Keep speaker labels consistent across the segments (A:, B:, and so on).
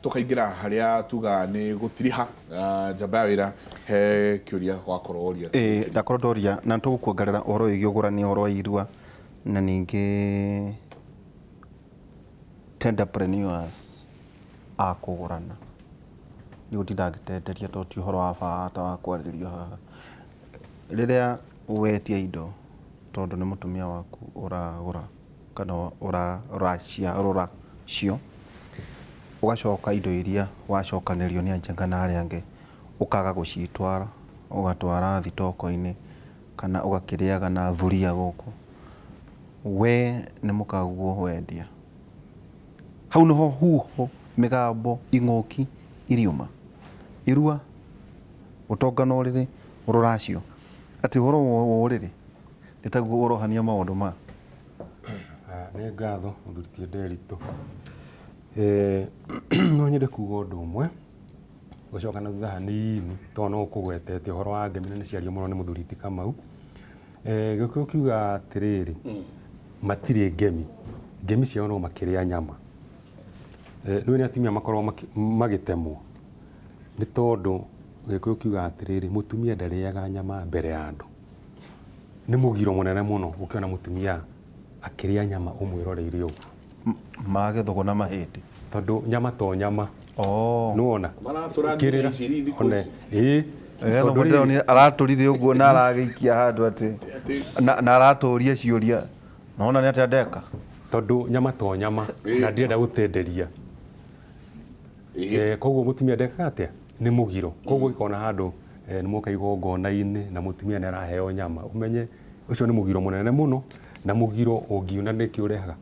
A: Tũkaingĩra harĩa tugaga nĩ gũtiriha. Njamba ya wĩra, he kĩũria wakorwo woria?
B: Ĩĩ, ndakorwo ndoria na nĩtũgũkuongerera ũhoro wĩgiĩ ũgũrani, ũhoro wa irua na ningĩ tenderpreneurs a kũgũrana. Ndigũtinda ngĩtenderia tondũ ti ũhoro wa bata wa kwarĩrĩrio haha. Rĩrĩa wetia indo tondũ nĩ mũtumia waku ũragũra kana ũraciarũra cio, ũgacoka indo iria wacokanĩrĩrio nĩ anjenga na arĩa angĩ ũkaga gũcitwara, ũgatwara thitoko-inĩ kana ũgakĩrĩaga na thuriya gũkũ, we nĩ mũkaguo wendia. Hau nĩho huho, mĩgambo, ing'ũki iriuma. Irua, ũtonga na ũrĩrĩ, rũracio. Atĩ ũhoro wa ũrĩrĩ nĩ taguo ũrohania maũndũ ma.
C: Nĩ ngatho mũthuri ti Nderitu. No nyende kuga ũndũ ũmwe, gũcoka na thutha hanini tondũ no ũkũgwetete ũhoro wa ngemi na nĩ ciario mũno nĩ mũthuri ti Kamau. Gĩkũyũ kiugaga atĩrĩrĩ, matirĩ ngemi, ngemi ciao no makĩrĩa nyama. Nĩũĩ nĩ atumia makoragwo magĩtemwo nĩ tondũ Gĩkũyũ kiugaga atĩrĩrĩ, mũtumia ndarĩaga nyama mbere ya andũ. Nĩ mũgiro mũnene mũno gũkĩona mũtumia akĩrĩa nyama ũmwĩroreire ũguo.
B: Maragĩthũgũ na mahĩndĩ.
C: Tondũ nyama to nyama.
B: Oh.
C: Nĩwona?
A: Maratũra
C: Kĩrĩra.
A: ici thikũ
C: One.
A: ici.
C: Ĩĩ.
B: Eh, no
C: Tondũ
B: mũndũ
C: rĩrĩ-
B: aratũrire ũguo na aragĩikia handũ atĩ na aratũria ciũria nona nĩ atĩa ndeka.
C: Tondũ nyama to nyama na ndirenda gũtenderia. Koguo mũtumia ndekaga atĩa? Nĩ mũgiro. Koguo ũngĩkona handũ nĩ mwoka igongona-inĩ na mũtumia nĩ araheo nyama, ũmenye ũcio nĩ mũgiro mũnene mũno, na mũgiro ũngiuna nĩkĩ ũrehaga?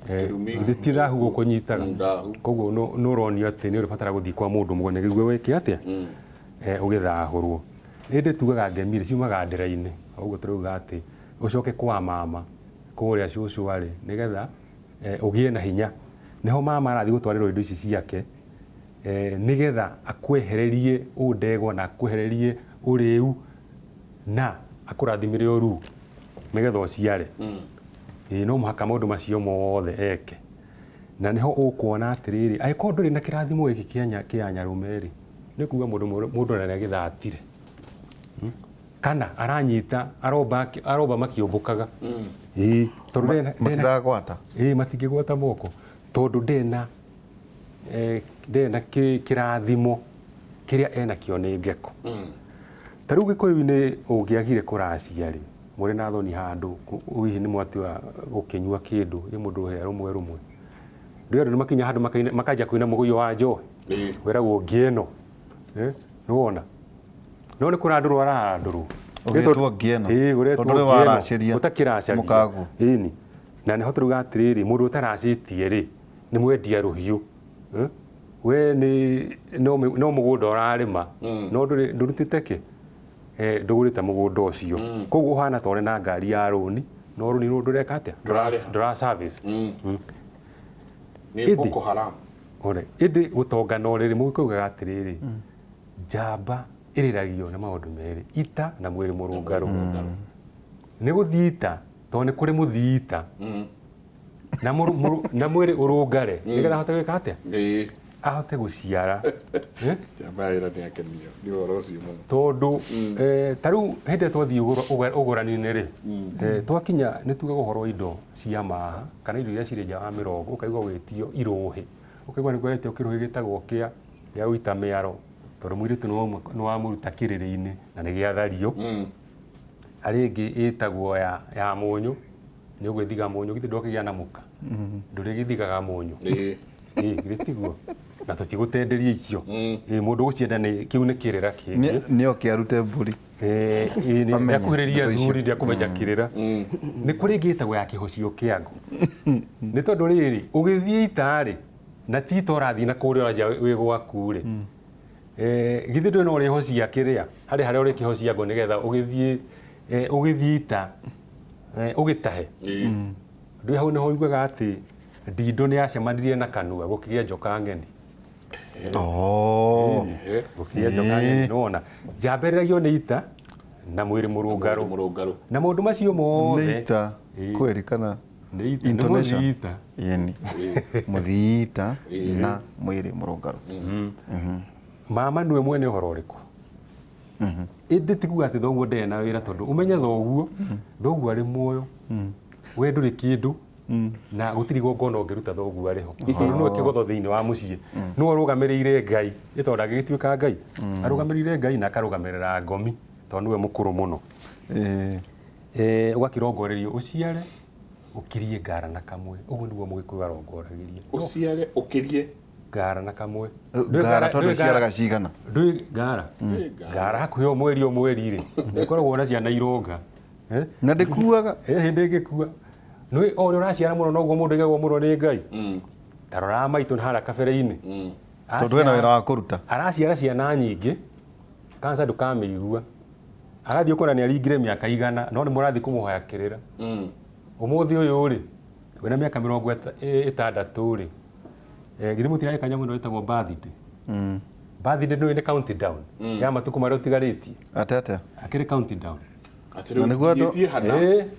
C: Githĩ ti thahu gũkũnyitaga? Koguo nĩ ũronio atĩ nĩ ũrĩbatara gũthiĩ kwa mũndũ mwene nĩguo wĩke atĩa? Ũgĩthahũrwo. Ĩndĩ tugaga ngemi rĩ, ciumaga ndĩra-inĩ. Ũguo tũrauga atĩ ũcoke kwa mama kũrĩa cũcũ arĩ nĩgetha ũgĩe na hinya. Nĩho mama arathiĩ gũtwarĩrwo indo ici ciake nĩgetha akwehererie ũndegwa na akwehererie ũrĩu na akũrathimĩre ũruu nĩgetha ũciare. Ĩĩ no mũhaka maũndũ macio mothe eke. Na nĩho ũkuona atĩrĩrĩ, angĩkorwo ndũrĩ na kĩrathimo gĩkĩ kĩa nyarũme rĩ, nĩ kuga mũndũ ona nĩ agĩthatire. Kana aranyita aromba aromba makĩũmbũkaga. Ĩĩ tondũ
B: Matiragwata.
C: Ĩĩ matingĩgwata moko tondũ ndena ndena kĩrathimo kĩrĩa enakĩo nĩ ngeko. Ta rĩu Gĩkũyũ-inĩ ũngĩagire kũracia rĩ, mũrĩ na thoni handũ, hihi nĩ mwatua gũkĩnyua kĩndũ, ĩ mũndũ ũhea rũmwe rũmwe. Ndũĩ andũ nĩ makinya handũ makanjia kũina mũgũiyũ wa njohi, wĩragwo ngĩeno, nĩwona? No nĩ kũrandũrwo ararandũrwo.
B: Ũgĩtwo ngĩeno.
C: Ĩĩ, ũretwo
B: Tondũ rĩu
C: ngĩeno,
B: waracĩria
C: ũtakĩracagia.
B: mũkaguo.
C: Ĩni. Na nĩho tũrauga atĩrĩrĩ, mũndũ ũtaracĩtie rĩ, nĩ mwendia rũhiũ. We nĩ no mũgũnda ũrarĩma, no ndũrĩ ndũrutĩte kĩ? Ndũgũrĩte mũgũnda ũcio. Koguo ũhana ta ũrĩ na ngari ya rũni, no rũni rũu ndũreka atĩa? Ndũra service.
A: Nĩ Boko Haram.
C: Ĩndĩ gũtonga na ũrĩrĩ, Mũgĩkũyũ augaga atĩrĩrĩ, njamba ĩrĩragio nĩ maũndũ merĩ, ita na mwĩrĩ mũrũngarũ. Nĩ gũthiĩ ita, tondũ nĩ kũrĩ mũthii ita, na na mwĩrĩ ũrũngare, nĩgetha ahote gwĩka atĩa? Ahote gũciara.
A: Njamba ya wĩra nĩ akenio nĩ ũhoro ũcio mũno.
C: Tondũ ta rĩu hĩndĩ ĩrĩa twathiĩ ũgũrani-inĩ rĩ, twakinya nĩ tugaga ũhoro wa indo cia maha kana indo iria cirĩ nja wa mĩrongo, ũkaigua gwĩtio irũhĩ, ũkaigua nĩ kũretio kĩrũhĩ gĩtagwo kĩa gĩa gũita mĩaro, tondũ mũirĩtu nĩ wamũruta kĩrĩrĩ-inĩ na nĩ gĩathario. Harĩ ĩngĩ ĩtagwo ya mũnyũ, nĩ ũgwĩthiga mũnyũ, githĩ ndwakĩgĩa na mũka? Ndũrĩgĩthigaga mũnyũ. Ĩĩ, githĩ tiguo? Na tũtigũtenderia icio. Ĩĩ, mũndũ ũgũcienda nĩ kĩu nĩ kĩrĩra kĩngĩ.
B: Nĩ oke arute mbũri.
C: Ĩĩ, nĩ ndakuhĩrĩria athuri ndiakũmenya kĩrĩra. Nĩ kũrĩ ĩngĩ ĩtagwo ya kĩhocio kĩa ngo. Nĩ tondũ rĩrĩ, ũgĩthiĩ ita-rĩ, na ti ita ũrathiĩ na kũrĩa nja wĩ gwaku-rĩ, githĩ ndũĩ no ũrĩhocia kĩrĩa, harĩ harĩa ũrĩkĩhocia ngo nĩgetha ũgĩthiĩ ũgĩthiĩ ita ũgĩtahe. Ndũĩ hau nĩho ugaga atĩ ndindũ nĩ yacemanirie na kanua gũkĩgĩa njoka ng'eni. Gũkĩgĩa njoka ng'eni, nĩwona. Njambĩrĩragio nĩ ita na mwĩrĩ mũrũngarũ.
A: Mũrũngarũ.
C: Na maũndũ macio mothe.
B: Nĩ ita kweri kana?
C: Nĩ ita, nĩ
B: Intonation.
C: mũthiita.
B: Ĩni mũthiita na mwĩrĩ mũrũngaru.
C: Mama nĩwe mwene ũhoro ũrĩkũ? Ĩndĩ ti kuga atĩ thoguo ndarĩ na wĩra, tondũ ũmenye thoguo, thoguo arĩ muoyo, we ndũrĩ kĩndũ, na gũtirĩ igongona ũngĩruta thoguo arĩ ho, tondũ nĩwe kĩgotho thĩinĩ wa mũciĩ, nĩwe ũrũgamĩrĩire Ngai, ĩ tondũ ndangĩgĩtuĩka Ngai, arũgamĩrĩire Ngai na akarũgamĩrĩra ngomi, tondũ nĩwe mũkũrũ mũno. Ũgakĩrongorerio ũciare ũkirie ngara na kamwe, ũguo nĩguo Mũgĩkũyũ arongoragĩria.
A: Ũciare ũkĩrie
C: ngara na kamwe.
B: Ngara tondũ ciaraga cigana?
C: Ndũĩ ngara, ngara hakuhĩ o mweri o mweri rĩ, nĩ ĩkoragwo na ciana ironga.
B: Na ndĩkuaga.
C: Hĩndĩ ĩngĩkua nĩ o ũrĩa ũraciara mũno noguo mũndũ aigagwo mũno nĩ Ngai. Ta rora maitũ harĩa kabere-inĩ,
B: tondũ wena wĩra wa kũruta.
C: Araciara ciana nyingĩ, kanca ndũkamĩigua, agathiĩ ũkona nĩ aringire mĩaka 100, no nĩ mũrathiĩ kũmũhoya kĩrĩra. Ũmũthĩ ũyũ rĩ, wĩna mĩaka 60 rĩ, githĩ mũtiragĩka nyamũ ĩno ĩtagwo birthday? Birthday nĩ countdown ya matukũ marĩa ũtigarĩtie.
B: Atĩa atĩa?
C: Akĩrĩ countdown.
A: Atĩrĩ
B: Na nĩguo andũ-
A: ũkinyĩtie hana.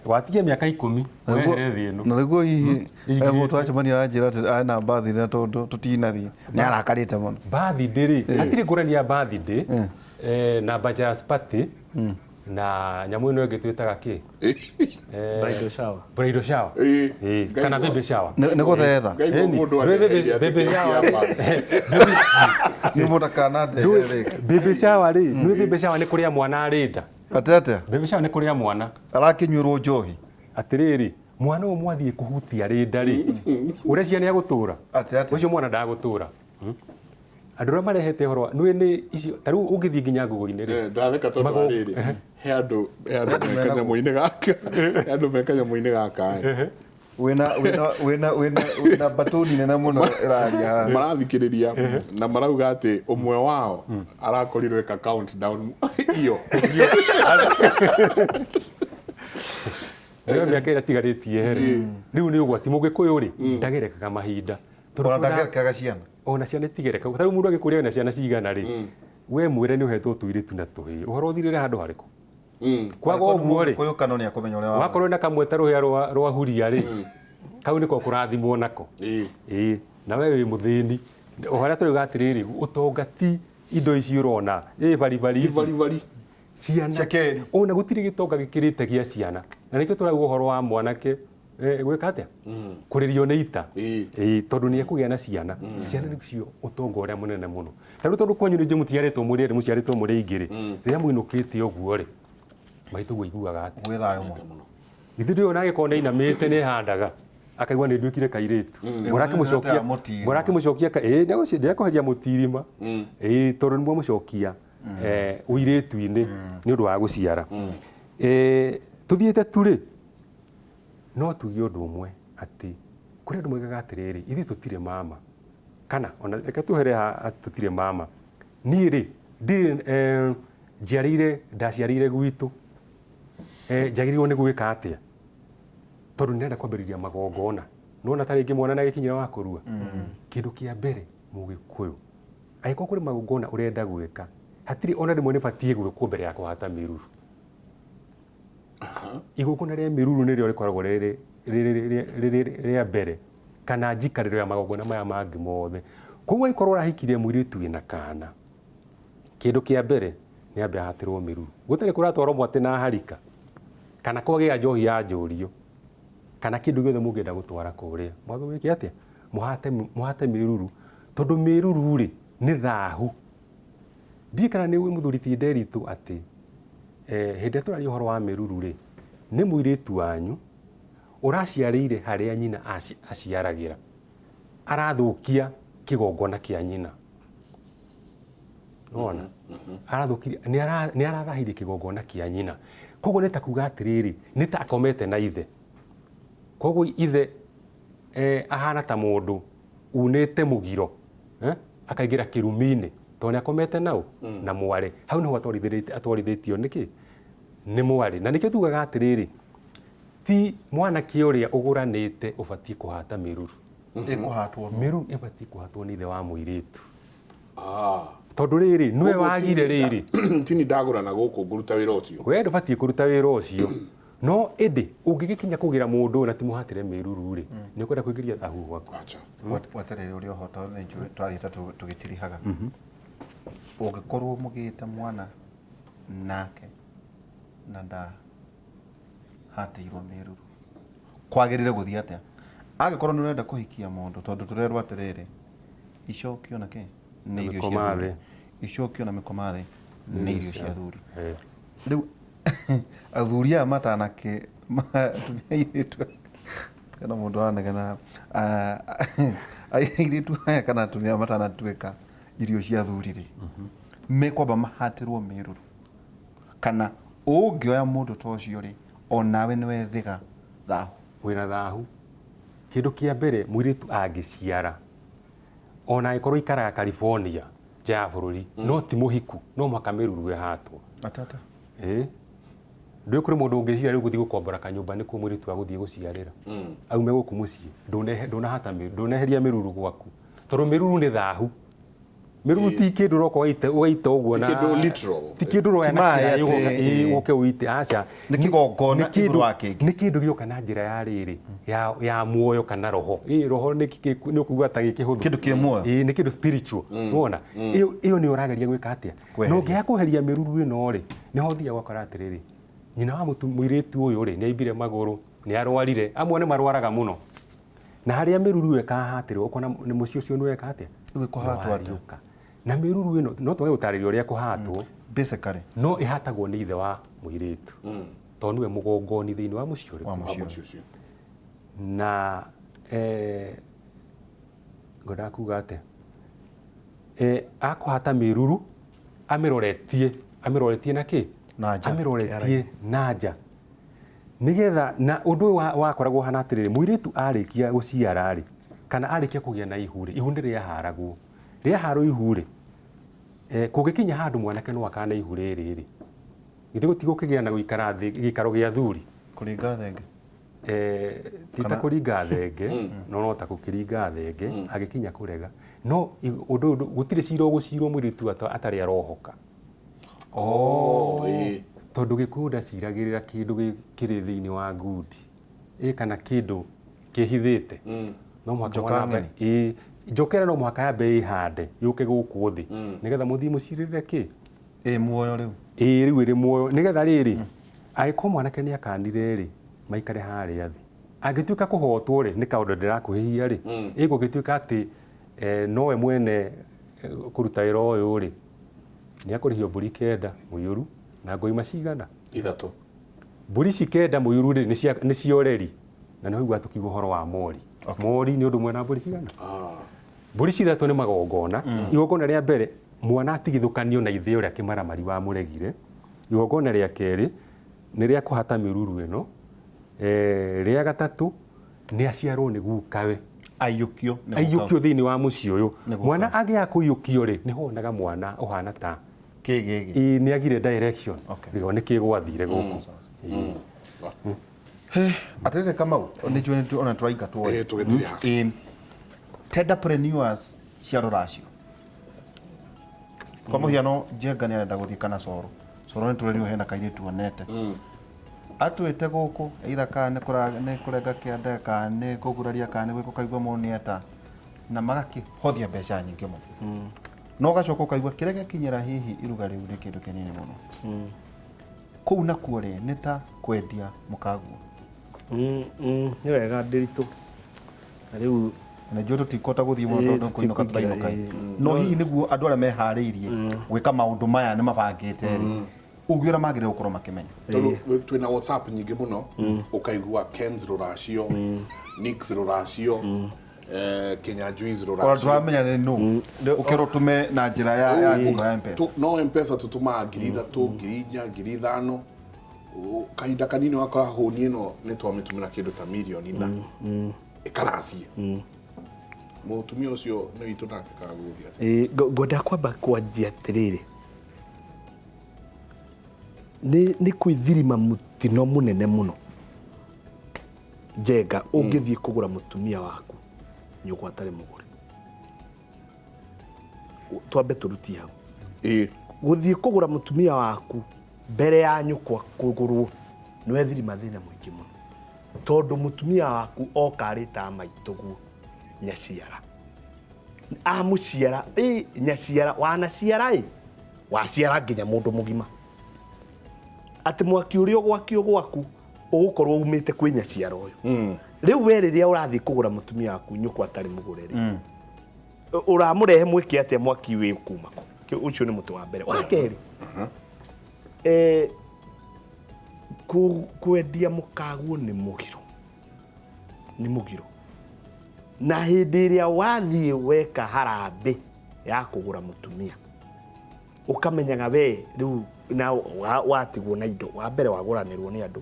C: Watigia mĩaka 10 wehere thĩ ĩno.
B: Na nĩguo hihi
C: Ingĩrĩte.
B: mũndũ acemania aranjĩra atĩ arĩ na birthday na tondũ tũtinathiĩ nĩ arakarĩte mũno.
C: Birthday rĩ, hatirĩ ngũrani ya birthday na bachelor's party na nyamũ ĩno ĩngĩ twĩtaga kĩ?
D: Bridal shower.
C: Bridal shower. Kana baby shower.
B: Nĩ gũthetha.
A: Ngaigua
C: Ĩni,
A: mũndũ
C: ndũĩ
A: areheria
C: baby
A: atĩ
C: shower.
B: Nĩ mũndũ akanandehere rĩngĩ.
C: Baby shower rĩ, nĩ baby shower nĩ kũrĩa mwana arĩ nda.
B: Atĩa atĩa?
C: Baby shower nĩ kũrĩa mwana.
B: Arakĩnyuĩrwo njohi.
C: Atĩrĩrĩ, mwana ũyũ mwathiĩ kũhutia arĩ nda rĩ, ũreciria nĩ agũtũra?
B: Atĩa atĩa?
C: Ũcio mwana ndagũtũra. Andũ arĩa marehete ũhoro nĩ nĩ icio, ta rĩu ũngĩthiĩ nginya Google-inĩ rĩ.
A: Ndatheka tondũ wa rĩrĩ, he andũ he andũ me kanyamũ-inĩ gaka, he andũ me kanyamũ-inĩ gaka
B: Wĩna wĩna wĩna wĩna wĩna batuni nene mũno ĩraria haha.
A: Marathikĩrĩria na marauga atĩ ũmwe wao arakorirwo eka countdown iyo.
C: Rĩu mĩaka ĩrĩa ĩtigarĩtie rĩ, rĩu nĩ ũgwati. Mũgĩkũyũ rĩ, ndagerekaga mahinda. Tondũ
B: Ona
C: kwĩna-
B: ndagerekaga ciana.
C: Ona ciana itigerekaga. Ta rĩu mũndũ angĩkũria wĩna ciana cigana rĩ, we mwĩre nĩ ũhetwo tũirĩtu na tũhĩĩ, ũhoro ũthirĩre handũ harĩkũ? Kwaga ũguo rĩ,
B: Mũgĩkũyũ kano nĩ akũmenya ũrĩa wa.
C: Wakorwo na kamwe ta rũhĩa rwa huria rĩ, kau nĩko kũrathimwo nako. Ĩĩ, na we wĩ mũthĩni. O harĩa tũrauga atĩrĩrĩ, ũtonga ti indo ici ũrona, ĩ baribari
A: Ti
C: ici.
A: baribari.
C: Ciana.
B: Cekeri.
C: Ona gũtirĩ gĩtonga gĩkĩrĩte gĩa ciana. Na nĩkĩo tũrauga ũhoro wa mwanake, gwĩka atĩa? Kũrĩrio nĩ ita. Ĩĩ, tondũ nĩ ekũgĩa na ciana. Ciana nĩcio ũtonga ũrĩa mũnene mũno. Ta rĩu tondũ kwanyu nĩ njũĩ mũtiarĩtwo mũrĩ erĩ, mũciarĩtwo mũrĩ aingĩ rĩ, rĩrĩa mũinũkĩte ũguo rĩ, maitũ ũguo aiguaga atĩa?
B: Gwĩ thayũ mũno.
C: Githĩ ndũĩ ona angĩkorwo nĩ ainamĩte nĩ handaga, akaigua nĩ nduĩkire kairĩtu.
B: Mũrakĩmũcokia,
C: Mũrakĩmũcokia ĩĩ, nĩekũheria mũtirima. Ĩĩ, tondũ nĩ mwamũcokia, ũirĩtu-inĩ nĩ ũndũ wa gũciara. Tũthiĩte tu rĩ, no tuge ũndũ ũmwe atĩ kũrĩ andũ moigaga atĩrĩrĩ, ithuĩ tũtirĩ mama, kana ona reke tuhere haha tũtirĩ mama. Niĩ rĩ, ndirĩ, njiarĩire, ndaciarĩire gwitũ, njagĩrĩirwo nĩ gwĩka atĩa? Tondũ nĩndĩrenda kwambĩrĩria magongona. Nĩwona ta rĩngĩ mwana nĩagĩkinyire wa kũrua? Kĩndũ kĩa mbere Mũgĩkũyũ, angĩkorwo kũrĩ magongona ũrenda gwĩka, hatirĩ ona rĩmwe nĩbatiĩ gwĩkwo mbere ya kũhata mĩruru. Igongona rĩa mĩruru nĩrĩo rĩkoragwo rĩrĩ rĩa mbere, kana njikarĩro ya magongona maya mangĩ mothe. Koguo angĩkorwo ũrahikirie mũirĩtu wĩna kana, kĩndũ kĩa mbere nĩ ambe ahatĩrwo mĩruru. Gũtarĩ kũratwarwo mwatĩ na harika, kana kwagĩa njohi ya njũrio, kana kĩndũ gĩothe mũngĩenda gũtwara kũrĩa. Mwambe mwĩke atĩa? Mũhate mĩruru, tondũ mĩruru rĩ, nĩ thahu. Ndiũĩ kana nĩ ũĩ mũthuri ti Nderitu atĩ, hĩndĩ ĩrĩa tũraria ũhoro wa mĩruru rĩ, nĩ mũirĩtu wanyu ũraciarĩire harĩa nyina aciaragĩra, arathũkia kĩgongona kĩa nyina. Nĩwona? Arathũkirie, nĩ arathahirie kĩgongona kĩa nyina. Koguo nĩ ta kuga atĩrĩrĩ, nĩ ta akomete na ithe. Koguo ithe, ahana ta mũndũ unĩte mũgiro, akaingĩra kĩrumi-inĩ, tondũ nĩ akomete nau na mwarĩ. Hau nĩho atwarithĩtio nĩkĩ? Nĩ mwarĩ. Na nĩkĩo tugaga atĩrĩrĩ, ti mwanake ũrĩa ũgũranĩte ũbatiĩ kũhata mĩruru.
B: Ĩkũhatwo nũ?
C: Mĩruru ĩbatiĩ kũhatwo nĩ ithe wa mũirĩtu. Tondũ rĩrĩ, nĩwe
A: Koguo
C: wagire rĩrĩ.
A: Tini ndagũrana gũkũ ngũruta wĩra ũcio.
C: We ndũbatiĩ kũruta wĩra ũcio. No ĩndĩ ũngĩgĩkinya kũgĩra mũndũ na ti mũhatĩre mĩruru rĩ, nĩ ũkwenda kũingĩria thahu gwaku.
A: Acha.
B: Weterere ũrĩa ũhota nĩ njũĩ twathiĩte tũgĩtirihaga. Ũngĩkorwo mũgĩte mwana nake na ndahatĩirwo mĩruru, kwagĩrĩire gũthiĩ atĩa? Angĩkorwo nĩ ũrenda kũhikia mũndũ, tondũ tũrerwo atĩrĩrĩ, icokio na kĩ? Nĩ irio cia
C: Mĩkoma
B: thuri. Icokio na mĩkoma thĩ nĩ irio cia thuri. Rĩu athuri aya matanakĩ atumia airĩtu kana mũndũ wanegena airĩtu aya kana atumia matanatuĩka irio cia athuri rĩ, mekwamba mahatĩrwo mĩruru, kana ũngĩoya mũndũ ta ũcio rĩ, onawe nĩ wethiga thahu.
C: Wĩna thahu. Kĩndũ kĩa mbere mũirĩtu angĩciara ona angĩkorwo ikaraga California nja ya bũrũri, no ti mũhiku, no mũhaka mĩruru ĩhatwo.
B: Atata.
C: Ndũĩ kũrĩ mũndũ ũngĩciria rĩu gũthiĩ gũkombora kanyũmba nĩkuo mũirĩtu agũthiĩ gũciarĩra. Aume gũkũ mũciĩ, ndũnahata mĩruru, ndũneheria mĩruru gwaku. Tondũ mĩruru nĩ thahu. Mĩruru ti kĩndũ ũroka ũgaita ũguo na
A: Ti kĩndũ literal.
C: Ti kĩndũ ũroya
B: Ti
C: na
B: maĩ
C: kĩraĩ
B: atĩ,
C: ũke ũite, aca.
B: Nĩ kĩgongona
C: Nĩ kĩndũ
B: igũrũ wa kĩngĩ.
C: Nĩ kĩndũ gĩoka na njĩra ya rĩrĩ, ya muoyo kana roho. Roho nĩ nĩ ũkuga ta gĩkĩhũthũ.
B: Kĩndũ kĩ muoyo.
C: Nĩ kĩndũ spiritual. Wona? Ĩyo nĩ ũrageria gwĩka atĩa?
B: Kweheria.
C: Na ũngĩaga kweheria mĩruru ĩno rĩ, nĩho ũthiaga ũgakora atĩrĩrĩ, nyina wa mũirĩtu ũyũ rĩ, nĩ aimbire magũrũ, nĩ arwarire, amwe nĩ marwaraga mũno. Na harĩa mĩruru ĩyo ĩkahatĩrwo, ũkona nĩ mũciĩ ũcio nĩ weka atĩa?
B: Rĩu ĩkũhatwo atĩa?
C: Nĩwariũka. Na mĩruru ĩno, no twage gũtarĩria ũrĩa ĩkũhatwo.
B: Basically.
C: No ĩhatagwo nĩ ithe wa mũirĩtu. Tondũ nĩwe mũgongoni thĩinĩ wa mũciĩ ũrĩkũ?
B: Wa
A: Wa
B: mũciĩ
A: mũciĩ ũcio.
C: Na ngwendaga kuga atĩa? Akũhata mĩruru, amĩroretie na kĩ?
B: Na nja.
C: Amĩroretie na nja. Nĩgetha, na ũndũ ũyũ wakoragwo ũhana atĩrĩrĩ, mũirĩtu arĩkia gũciara rĩ, kana arĩkia kũgĩa na ihu rĩ, ihu nĩ rĩaharagwo. Rĩaharwo ihu rĩ, kũngĩkinya handũ mwanake no akana ihu rĩrĩ rĩ, githĩ gũtigũkĩgĩa na gũikara thĩ gĩikaro gĩa thuri?
B: Kũringa thenge.
C: Ti ta kũringa thenge, no ta gũkĩringa thenge, agĩkinya kũrega. No ũndũ ũyũ gũtirĩ cira ũgũcirwo mũirĩtu atarĩ arohoka. Tondũ gĩkũyũ ndaciragĩrĩra kĩndũ kĩrĩ thĩinĩ wa ngundi, kana kĩndũ kĩhithĩte. No mũhaka
B: Njoka
C: mwana ambe
B: ng'eni.
C: Njoka ĩrĩa no mũhaka yambe ĩhande, yũke gũkũ thĩ. Nĩgetha mũthiĩ mũcirĩrĩre kĩ?
B: Ĩ muoyo rĩu.
C: Rĩu ĩrĩ muoyo. Nĩgetha rĩrĩ, angĩkorwo mwanake nĩ akanire rĩ, maikare harĩa thĩ. Angĩtuĩka kũhotwo rĩ, nĩ kaũndũ ndĩrakuhĩhia rĩ, ĩgũgĩtuĩka atĩ nowe mwene kũruta wĩra ũyũ rĩ, nĩ akũrĩhio mbũri 9 mũiyũru na ngoima cigana?
A: 3.
C: Mbũri ici 9 mũiyũru rĩ, nĩ cioreri. Na nĩ ũiguaga tũkiuga ũhoro wa mori. Mori nĩ ũndũ mwena mbũri cigana? Mbũri ici 3 nĩ magongona. Igongona rĩa mbere, mwana atigithũkanio na ithe ũrĩa kĩmaramari wa mũregire. Igongona rĩa kerĩ, nĩ rĩa kũhata mĩruru ĩno. Rĩa gatatũ, nĩ aciarwo nĩ gukawe.
B: Aiyũkio nĩ
C: Aiyũkio
B: gukawe.
C: thĩinĩ wa mũciĩ ũyũ.
B: Nĩ gukawe.
C: Mwana angĩaga kũiyũkio rĩ, nĩho wonaga mwana ũhana ta
B: Kĩgĩgĩ.
C: Nĩ agire direction. Rĩo nĩ kĩ gwathire gũkũ.
B: Atĩrĩrĩ Kamau, nĩ njũĩ nĩ ona tũraingatwo rĩ.
A: Tũgĩtirĩ haha.
B: Tenderpreneurs cia rũracio. Kwa mũhiano Njenga nĩ arenda gũthiĩ kana Coro. Coro nĩ tũrerirwo hena kairĩtu onete. Atwĩte gũkũ, either kana nĩ kũrenga kĩande, kana nĩ kũguraria, kana nĩ gwĩka ũkaigua mũndũ nĩ eta. Na magakĩhothia mbeca nyingĩ mũno. No ũgacoka ũkaigua kĩrĩa gĩakinyĩra hihi iruga rĩu nĩ kĩndũ kĩnini mũno. Kũu nakuo rĩ, nĩ ta kwendia mũkaguo.
D: Nĩ wega ndĩritũ. Na rĩu
B: Na njũĩ tũtikũhota gũthiĩ mũno tondũ kũinũka
D: tũtikũingĩra,
B: tũrainũka. No hihi nĩguo andũ arĩa meharĩirie gwĩka maũndũ maya nĩ mabangĩte rĩ, ũguo ũrĩa magĩrĩirwo gũkorwo makĩmenya.
A: Tondũ twĩna WhatsApp nyingĩ mũno, ũkaigua Ken's rũracio, Nick's rũracio, Kenya Juice
B: Ona
A: rũracio.
B: ndũramenya nĩ nũ. Ũkerwo ũtũme na njĩra ya thimũ ya M-Pesa.
A: No M-Pesa tũtũmaga ngiri ithatũ, ngiri inya, ngiri ithano. Kahinda kanini ũgakora hũni ĩno nĩ twamĩtũmĩra kĩndũ ta mirioni na ĩkaracie. Mũtumia ũcio nĩ witũ nake kagũthiĩ atĩa?
D: Ngwenda kwamba kwanjia atĩrĩrĩ. Nĩ kwĩthirima mũtino mũnene mũno. Njenga, ũngĩthiĩ kũgũra mũtumia waku, nyũkwa atarĩ mũgũre. Twambe tũrutie hau. Gũthiĩ kũgũra mũtumia waku mbere ya nyũkwa kũgũrwo. Nĩ wethirima thĩna mũingĩ mũno, tondũ mũtumia waku oka arĩ ta maitũguo nyaciara, amũciara ĩ nyaciara, wanaciara ĩ waciara nginya mũndũ mũgima, atĩ mwaki ũrĩa ũgwakio gwaku ũgũkorwo umĩte kwĩ nyaciara ũyũ. Rĩu we rĩrĩa ũrathiĩ kũgũra mũtumia waku nyũkwa atarĩ mũgũre rĩ, ũramũrehe mwĩke atĩa? Mwaki wĩ kuma kũ? Ũcio nĩ mũtĩ wa mbere. Wa kerĩ, kwendia mũkaguo nĩ mũgiro, nĩ mũgiro. Na hĩndĩ ĩrĩa wathiĩ weka harambĩ ya kũgũra mũtumia, ũkamenyaga we rĩu na watigwo na indo. Wa mbere, wagũranĩrwo nĩ andũ,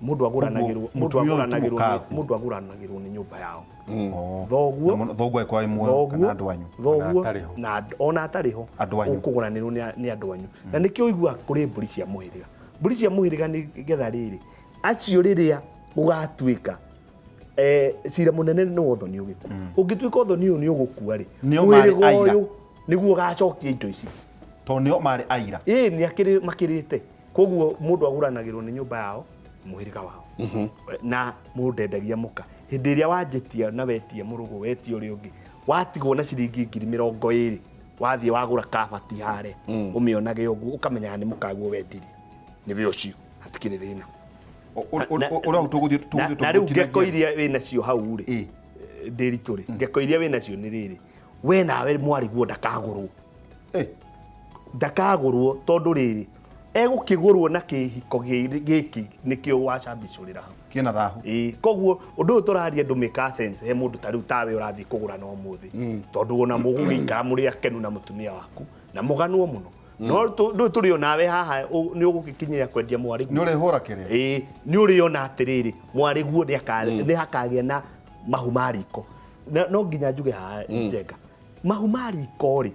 D: mũndũ agũranagĩrwo, mũndũ
B: Mũtumia ũyũ ti
D: agũranagĩrwo nĩ
B: mũkagu.
D: Mũndũ agũranagĩrwo nĩ nyũmba yao.
B: Oh.
D: Thoguo.
B: Na thoguo angĩkorwo wĩ muoyo
D: Thoguo.
B: kana andũ anyu.
D: Thoguo.
C: Ona atarĩ ho.
D: Na ona atarĩ ho.
B: Andũ anyu.
D: Ũkũgũranĩrwo nĩ andũ anyu. Na nĩkĩo ũiguaga kũrĩ mbũri cia mũhĩrĩga. Mbũri cia mũhĩrĩga nĩ getha rĩrĩ acio rĩrĩa gũgatuĩka cira mũnene nĩ wa ũthoni ũgĩkua, ũngĩtuĩka ũthoni ũyũ nĩ ũgũkua rĩ,
B: Nĩo marĩ
D: mũhĩrĩga
B: aira.
D: ũyũ nĩguo ũgacokia indo ici.
B: Tondũ nĩo marĩ aira.
D: Ĩĩ, nĩ akĩrĩ makĩrĩte. Koguo mũndũ agũranagĩrwo nĩ nyũmba yao, mũhĩrĩga wao. Na mũndũ ndendagia mũka. Hĩndĩ ĩrĩa wanjĩtia na wetia mũrũgũ, wetia ũrĩa ũngĩ, watigwo na ciringi 20,000, wathiĩ wagũra kabati harĩa, ũmĩonage ũguo, ũkamenyaga nĩ mũkaguo wendirie, nĩwe ũcio, hatikĩrĩ thĩna.
B: Ũrĩa tũgũthiĩ tũgũthiĩ
D: Na rĩu
B: tũgũtinagia.
D: ngeko iria wĩ nacio hau rĩ, ndĩritũ rĩ, ngeko iria wĩ nacio nĩ rĩrĩ, we nawe mwarĩguo ndakagũrwo. Ndakagũrwo tondũ rĩrĩ, egũkĩgũrwo na kĩhiko gĩkĩ nĩkĩo wacambicũrĩra hau.
B: Kĩna thahu.
D: Ĩĩ, koguo ũndũ ũyũ tũraria ndũmĩka sense he mũndũ ta rĩu tawe ũrathiĩ kũgũra na ũmũthĩ, tondũ ona mũgũgĩikara mũrĩ akenu na mũtumia waku na mũganwo mũno, no ndũyũ tũrĩ onawe haha nĩ ũgũgĩkinyĩra kwendia mwarĩguo.
B: Nĩ ũrĩhũra kĩrĩa.
D: Ĩĩ, nĩ ũrĩona atĩrĩrĩ, mwarĩguo nĩ hakagĩa na mahu ma riko. No nginya njuge haha, Njenga, mahu ma riko rĩ,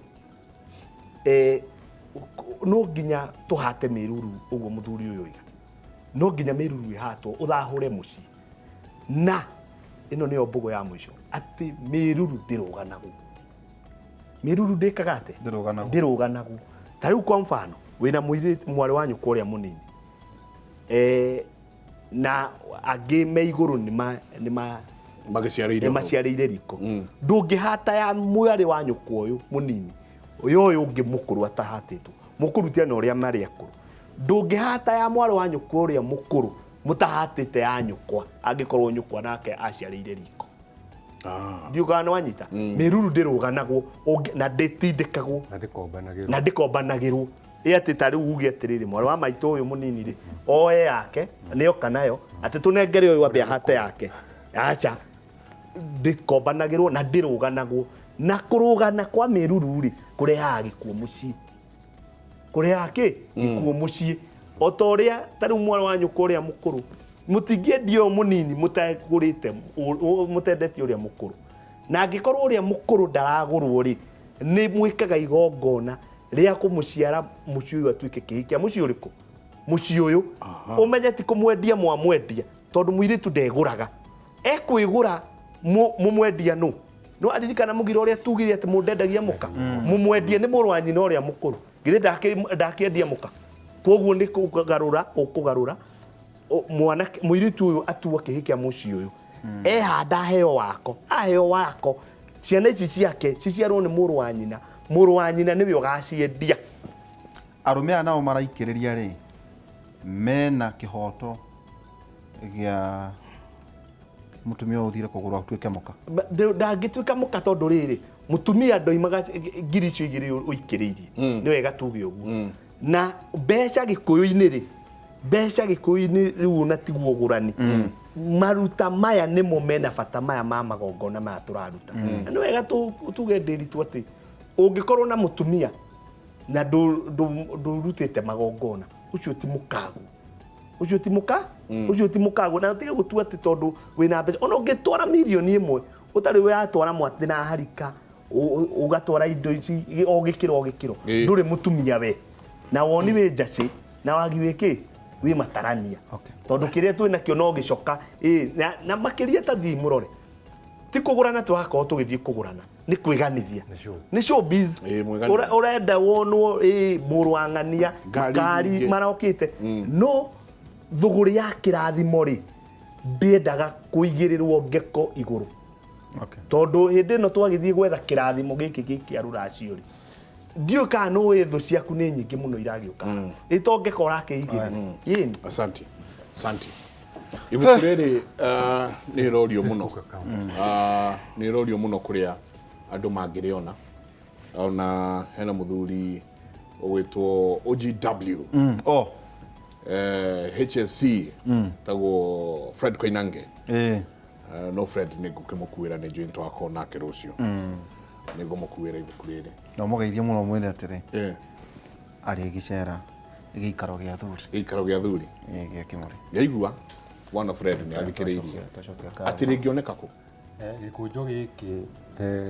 D: no nginya tũhate mĩruru ũguo mũthuri ũyũ oiga, no nginya mĩruru ĩhatwo ũthahũre mũciĩ. Na ĩno nĩyo mbũgũ ya mũico, atĩ mĩruru ndĩrũganagwo. Mĩruru ndĩkaga atĩ
B: Ndĩrũganagwo.
D: Ndĩrũganagwo. Ta rĩu kwa mfano, wĩna mũirĩtu mwarĩ wa nyũkwa ũrĩa mũnini, na angĩ me igũrũ nĩma
A: Magĩciarĩire
D: nĩ maciarĩire riko, ndũngĩhata ya mwarĩ wa nyũkwa ũyũ mũnini ũyũ, ũyũ ũngĩ mũkũrũ atahatĩtwo, mũkũrutia na ũrĩa marĩ akũrũ. Ndũngĩhata ya mwarĩ wa nyũkwa ũrĩa mũkũrũ mũtahatĩte ya nyũkwa, angĩkorwo nyũkwa nake aciarĩire riko. Ndiũ kana nĩ wanyita. Mĩruru ndĩrũganagwo na ndĩtindĩkagwo.
C: Na ndĩkombanagĩrwo.
D: Na ndĩkombanagĩrwo. Ĩ atĩ ta rĩu uge atĩrĩrĩ, mwarĩ wa maitũ ũyũ mũnini rĩ, oe yake nĩoka nayo, atĩ tũnengere ũyũ ambe ahate yake, aca, ndĩkombanagĩrwo na ndĩrũganagwo. Na kũrũgana kwa mĩruru rĩ, kũrehaga gĩkuũ mũciĩ, kũrehaga kĩ gĩkuũ mũciĩ. O ta ũrĩa ta rĩu mwarĩ wa nyũkwa ũrĩa mũkũrũ, mũtingĩendia ũyũ mũnini mũtagũrĩte mũtendetie ũrĩa mũkũrũ. Na angĩkorwo ũrĩa mũkũrũ ndaragũrwo rĩ, nĩ mwĩkaga igongona rĩa kũmũciara mũciĩ ũyũ atuĩke kĩhiki kĩa mũciĩ ũrĩkũ, mũciĩ ũyũ. Ũmenye ti kũmwendia mwamwendia, tondũ mũirĩtu ndegũraga, ekwĩgũra. Mũmwendia nũ? No aririkana mũgiro ũrĩa tugire atĩ mũndũ endagia mũka, mũmwendie nĩ mũrũ wa nyina ũrĩa mũkũrũ. Githĩ ndakĩendia mũka? Koguo nĩ kũgarũra ũkũgarũra mwanake mũirĩtu ũyũ atuo kĩhĩ kĩa mũciĩ ũyũ, ehanda aheo wako, aheo wako, ciana ici ciake ciciarwo nĩ mũrũ wa nyina. Mũrũ wa nyina nĩwe ũgaciendia.
B: Arũme aya nao maraikĩrĩria rĩ, mena kĩhoto gĩa mũtumia ũyũ ũthire kũgũrwo atuĩke mũka?
D: Ndangĩtuĩka mũka, tondũ rĩrĩ, mũtumia ndoimaga ngiri icio igĩrĩ ũikĩrĩirie. Nĩ wega tuge ũguo. Na mbeca gĩkũyũ-inĩ rĩ, mbeca gĩkũyũ-inĩ rĩu ona tiguo ũgũrani. Maruta maya nĩmo mena bata, maya ma magongona maya tũraruta. Na nĩ wega tuge ndĩritũ atĩ ũngĩkorwo na mũtumia na ndũrutĩte magongona, ũcio ti mũkagu, ũcio ti mũka, ũcio ti mũkagu. Na ũtige gũtua atĩ tondũ wĩna mbeca, ona ũngĩtwara 1 million ũtarĩ watwara mwatĩ na harika, ũgatwara indo ici o gĩkĩro o gĩkĩro, ndũrĩ mũtumia we. Na woni wĩ njacĩ na wagi wĩ kĩ wĩ matarania. Tondũ kĩrĩa twĩ nakĩo no gĩcoka. Ĩ, na makĩria ta thiĩ mũrore, ti kũgũrana tũrakorwo tũgĩthiĩ kũgũrana, nĩ kwĩganithia.
C: Nĩ show.
D: Nĩ showbiz.
A: Ĩ, mwĩganithia.
D: Ũrenda wonwo ĩ mũrũ wa ng'ania,
A: Ngari
D: ngari
A: nyingĩ.
D: marokĩte, no Thũgũrĩ ya kĩrathimo rĩ ndĩendaga kũigĩrĩrwo ngeko igũrũ. Tondũ hĩndĩ ĩno twagĩthiĩ gwetha kĩrathimo gĩkĩ gĩkĩa rũracio rĩ, ndiũĩ kana nĩ thũ ciaku nĩ nyingĩ mũno iragĩũka. Ĩ to ngeko ũrakĩigĩrĩra. Ĩni.
A: Asante. Asante. Ibuku rĩrĩ nĩ rĩrorio mũno. Nĩ rĩrorio mũno kũrĩa andũ mangĩrĩona. Ona hena mũthuri ũgwĩtwo OGW.
B: Oh.
A: HSC tagwo Fred Koinange. No Fred nĩ ngũkĩmũkuĩra nĩ njũĩ nĩtwakorwo nake rũciũ. Nĩ ngũmũkuĩra ibuku rĩrĩ.
B: Na ũmũgeithie mũno mwĩre atĩrĩ. Arĩ gĩcera gĩikaro gĩa thuri.
A: Gĩikaro gĩa thuri.
B: Gĩa Kĩmũrĩ.
A: Nĩaigua bwana Fred nĩ athikĩrĩirie. Atĩ rĩngĩoneka kũ?
C: Gĩkũnjo gĩkĩ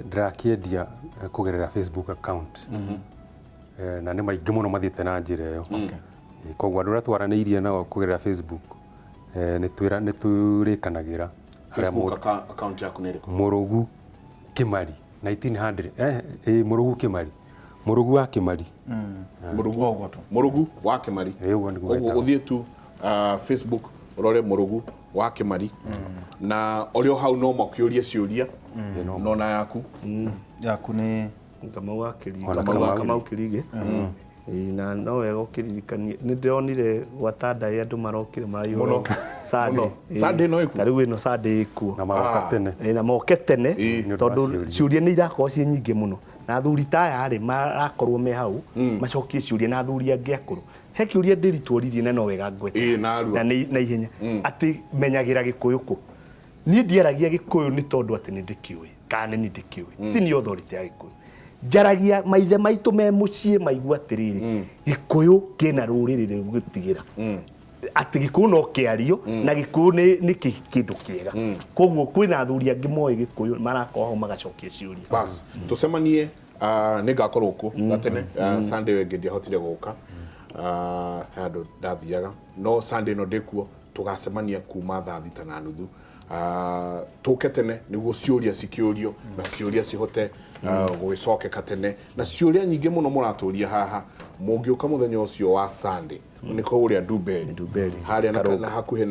C: ndĩrakĩendia kũgerera Facebook account. Na nĩ maingĩ mũno mathiĩte na njĩra ĩyo. Koguo andũ arĩa twaranĩirie nao kũgerera Facebook nĩ tũrĩkanagĩra.
A: Facebook account yaku nĩ ĩrĩkũ?
C: Mũrũgu Kĩmari 1900. Mũrũgu Kĩmari. Mũrũgu wa Kĩmari.
A: Mũrũgu wa Kĩmari. Koguo ũthiĩ tu Facebook ũrore Mũrũgu wa Kĩmari. Na ũrĩ o hau no makĩũrie ciũria nona yaku.
B: Yaku nĩ
D: Kamau wa Kĩrigĩ. Kamau Kĩrigĩ. Na no wega ũkĩririkanie nĩ ndĩronire gwa Tandai andũ marokire maraihũra Sunday.
A: Sunday no ĩkuo?
D: Ta rĩu ĩno Sunday ĩkuo.
C: Na magoka tene.
D: Na moke tene tondũ ciũria nĩ irakorwo ciĩ nyingĩ mũno. Na athuri ta aya rĩ marakorwo me hau macokie ciũria na athuri angĩ akũrũ. He kĩũria ndĩritworirie na no wega ngwete. Na na ihenya atĩ menyagĩra Gĩkũyũ kũ. Niĩ ndiaragia Gĩkũyũ nĩ tondũ atĩ nĩ ndĩkĩũĩ kana nĩ ndĩkĩũĩ. Ti nĩ authority ya Gĩkũyũ. Njaragia maithe maitũ me mũciĩ maigua atĩrĩrĩ Gĩkũyũ kĩna rũrĩrĩ rĩgũtigĩra atĩ Gĩkũyũ no kĩario na Gĩkũyũ nĩ kĩndũ kĩega. Koguo kwĩna athuri angĩ moĩ Gĩkũyũ marakorwo hau magacokia ciũria.
A: Bas tũcemanie nĩ ngakorwo kuo gatene. Sunday ĩngĩ ndiahotire gũka handũ ndathiaga no Sunday no ndĩkuo tũgacemania kuma thaa 6:30. Tũke tene nĩguo ciũria cikĩũrio na ciũria cihote gũgĩcokeka tene na ciũria nyingĩ mũno mũratũria haha mũngĩũka mũthenya ũcio wa Sunday nĩ kũrĩa Ndumberi harĩa na hakuhĩ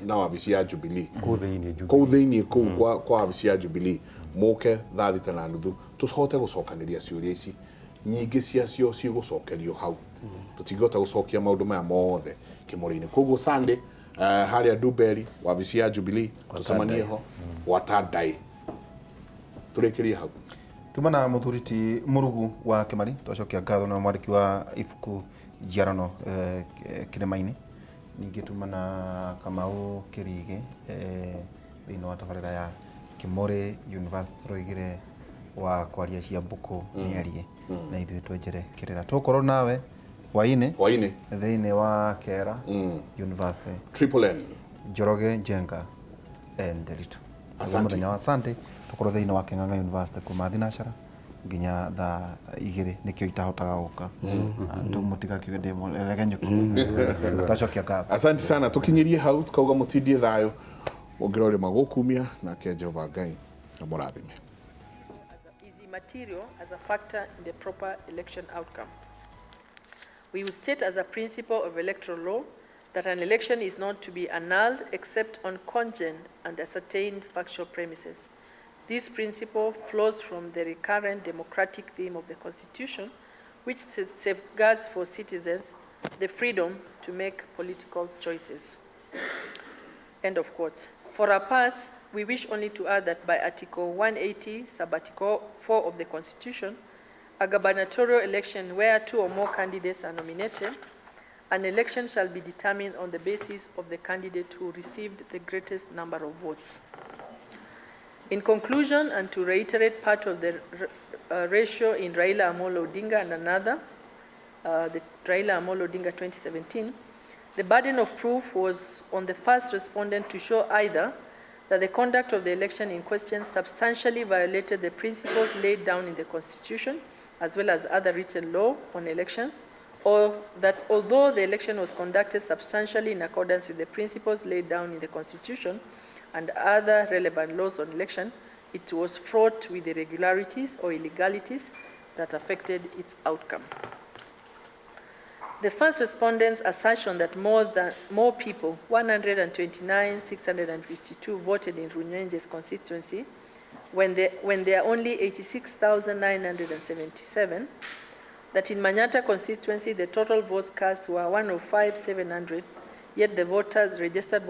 A: na wabici ya Jubilee kũu thĩinĩ kũu kwa wabici ya Jubilee mũke thaa 6:30 tũhote gũcokanĩria ciũria ici nyingĩ ciacio cigũcokerio hau tũtingĩhota gũcokia maũndũ maya mothe Kĩmũrĩ-inĩ. Koguo Sunday harĩa Ndumberi wabici ya Jubilee tũcemanie ho gwa Tandai tũrĩkĩrie hau.
B: Tuma na mũthuri ti Mũrũgu wa Kĩmari twacokia ngatho na mwandĩki wa ibuku Njiarano Kĩrĩma-inĩ. Ningĩ tuma na Kamau Kĩrigĩ thĩinĩ wa tabarĩra ya Kĩmũrĩ University tũroigire wa kwaria cia mbũkũ nĩ arie na ithuĩ twenjere kĩrĩra. Tũgũkorwo nawe hwainĩ thĩinĩ wa Kera University
A: Triple N
B: Njoroge Njenga and Nderitu.
A: Asante.
B: Mũthenya wa Sunday tũkorwo thĩinĩ wa Kĩng'ang'a University kuma thinacara nginya thaa 2 nĩkĩo itahotaga gũka. Andũ mũtigakiuge ndĩ mũregenyũki. Twacokia ngatho.
A: Asante sana tũkinyĩrie hau tukauga mũtindie thayũ ũngĩrorĩ magũkumia nake Jehova Ngai amũrathime.
E: Is immaterial as a factor in the proper election outcome. We will state as a principle of electoral law that an election is not to be annulled except on cogent and ascertained factual premises. This principle flows from the recurrent democratic theme of the Constitution, which safeguards for citizens the freedom to make political choices. End of quote. For our part, we wish only to add that by Article 180, Sub-Article 4 of the Constitution, a gubernatorial election where two or more candidates are nominated, an election shall be determined on the basis of the candidate who received the greatest number of votes. In conclusion, and to reiterate part of the ratio in Raila Amolo Odinga and another, the Raila Amolo Odinga 2017, the burden of proof was on the first respondent to show either that the conduct of the election in question substantially violated the principles laid down in the Constitution, as well as other written law on elections, or that although the election was conducted substantially in accordance with the principles laid down in the Constitution and other relevant laws on election, it was fraught with irregularities or illegalities that affected its outcome. The first respondent's assertion that more people, 129,652, voted in Runyenjes constituency when there are only 86,977, that in Manyatta constituency the total votes cast were 105,700, yet the voters, registered voters,